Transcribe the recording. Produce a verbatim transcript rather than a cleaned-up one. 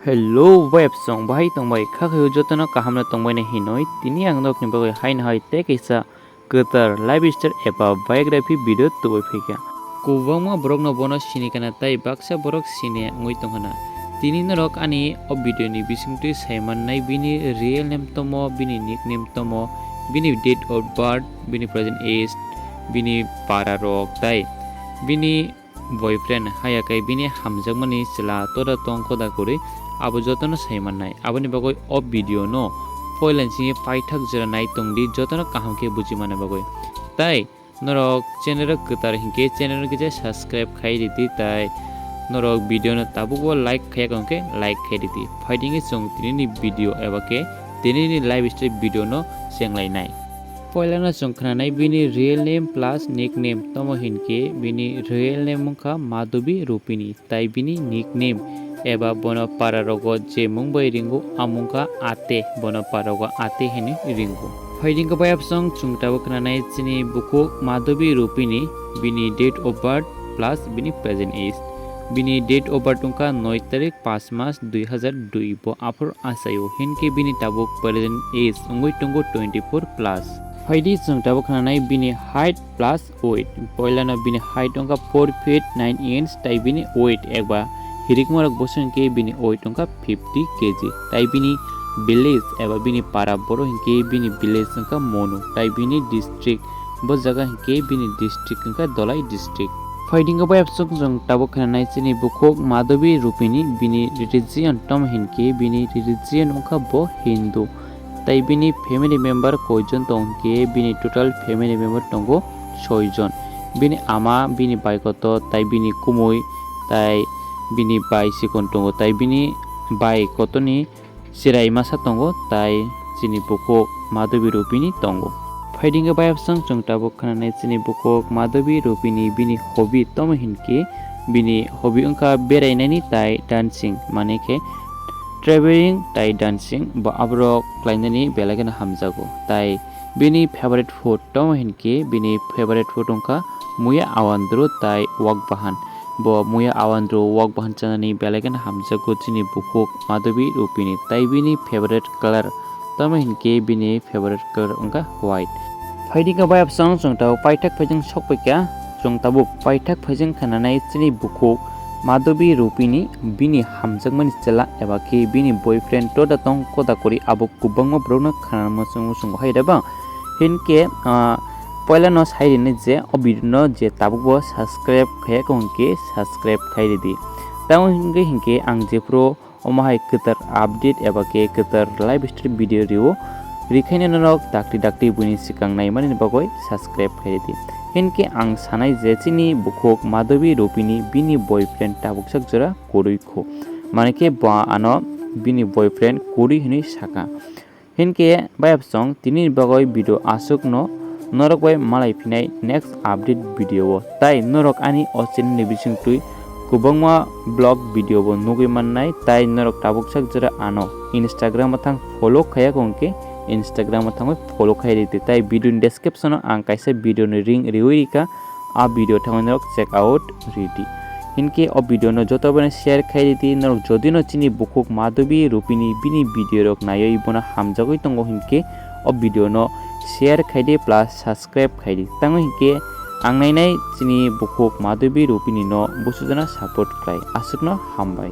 Hello websong, bahai tongbai kha khayo jotono kaham no tongbai na hinoi. Tini ang nokni bagwi haino hai tei kaisa kwtal lifestyle eba biography video tubui phikha. Kwbangma borok no bono sini kana tei baksa borok sini wngwi tongkhana. Tini norok ani o video ni bisingtwi sai mannai bini real name tomo, bini nickname tomo, bini date of birth, bini present age, bini para rok tei bini boyfriend haya kai bini hamjakmani chwla toda tong koda kwrwi abo jotono sai mannai. Aboni bagwi o video no poila sini paithak jora nai tongdi jotono kaham khe buji manna bagwi. Tai norok channel o kwtal hinkhe channel o kisa subscribe khai ridi tai norok video no tabukbo like khaya khe like khai ridi. Phaidingi chwng tinini video eba khe tinini lifestyle video no chenglai nai. Poilano chwng khnanai bini real name plus nickname. Tomo hinkhe bini real name wngkha Madhubi Rupini, tai bini nickname eba bono para rogo je mung bai ringo, a mung kha Ate, bono para rogo Ate hinwi ringo. Phaiding khe bayapsong chwng tabuk khnanai chini bukhuk Madhubi Rupini, bini date of birth plus bini present age. Bini date of birth wngkha noi tarik, pas mas, dui hazar dui bo aphuru achaio, hinkhe bini tabuk present age wngwi tongo twenty four plus. Phaidi chwng tabuk khnanai bini height plus weight. Poilano bini height wngkha four feet nine inch, tai bini weight eba hirikmarok bosong khe bini weight wngkha fifty K G. Tai bini village eba bini para boro hinkhe bini village wngkha Monu, tai bini district bo jaga hinkhe bini district wngkha Dholai district. Phaiding khe bayapsong chwng tabuk khnanai chini bukhuk Madhubi Rupini, bini religion tomo hinkhe bini religion wngkha bo Hindu. Tai bini family member koijon tong hinkhe bini total family member tongo soijon. Bini ama, bini bai kotor, tai bini kumui, tai bini bai sikon tongo, tai bini bai kotorni chirai masa tongo, tai chini bukhuk Madhubi Rupini tongo. Phaiding khe bayapsong chwng tabuk khnanai chini bukhuk Madhubi Rupini bini hobby tomo hinkhe bini hobby wngkha berainani tai dancing, mane khe traveling tai dancing, bo aborok khlainani belai kheno hamjago. Tai bini favorite food tomo hinkhe bini favorite food wngkha muya awandru tai wak bahan. Bo muya awandru wak bahan chanani belai kheno hamjago chini bukhuk Madhubi Rupini. Tai bini favorite color tomo hinkhe bini favorite color wngkha white. Phaidi khe bayapsong chwng tabuk paithak phaijwng sokpaikha. Chwng tabuk paithak phaijwng khananai chini bukhuk Madhubi Rupini bini hamjakmani chwla eba khe bini boyfriend toda tong koda kwrwi abo kwbangma borokno khanana muchungo chwng hai da bang. Hinkhe, ah, poilano sai rini je o video no je tabukbo subscribe khaya khe hinkhe subscribe khai ridi. Tamo hinkhe hinkhe ang jephuru omo hai kwtal update eba khe kwtal lifestyle video rio, rikhaino norok dakti dakti buini swkang naimani bagwi subscribe khai ridi. Hinkhe ang sanai je chini bukhuk Madhubi Rupini bini boyfriend tabuksak jora kwrwi kho. Mane khe bo ano bini boyfriend kwrwi hinwi saka. Hinkhe bayapsong tini bagwi video aswkno, norok bai malai phinai next update video o. Tai norok ani o channel ni bisingtwi kwbangma vlog video bo nugwi mannai, tai norok tabuksak jora ano Instagram o thang follow khaya khe hinkhe Instagram o thangwi follow khai ridi. Tai video ni description o ang kaisa video ni link riwi rikha, a video thangwi norok check out ridi. Hinkhe o video no joto bai share khai ridi. Norok jodi no chini bukhuk Madhubi Rupini bini video rok naiwi bono hamjagwi tongo hinkhe o video no share khai di plus subscribe khai di. Tamo hinkhe ang nainai chini bukhuk Madhubi Rupini no busujana support khlai. Aswkno hambai.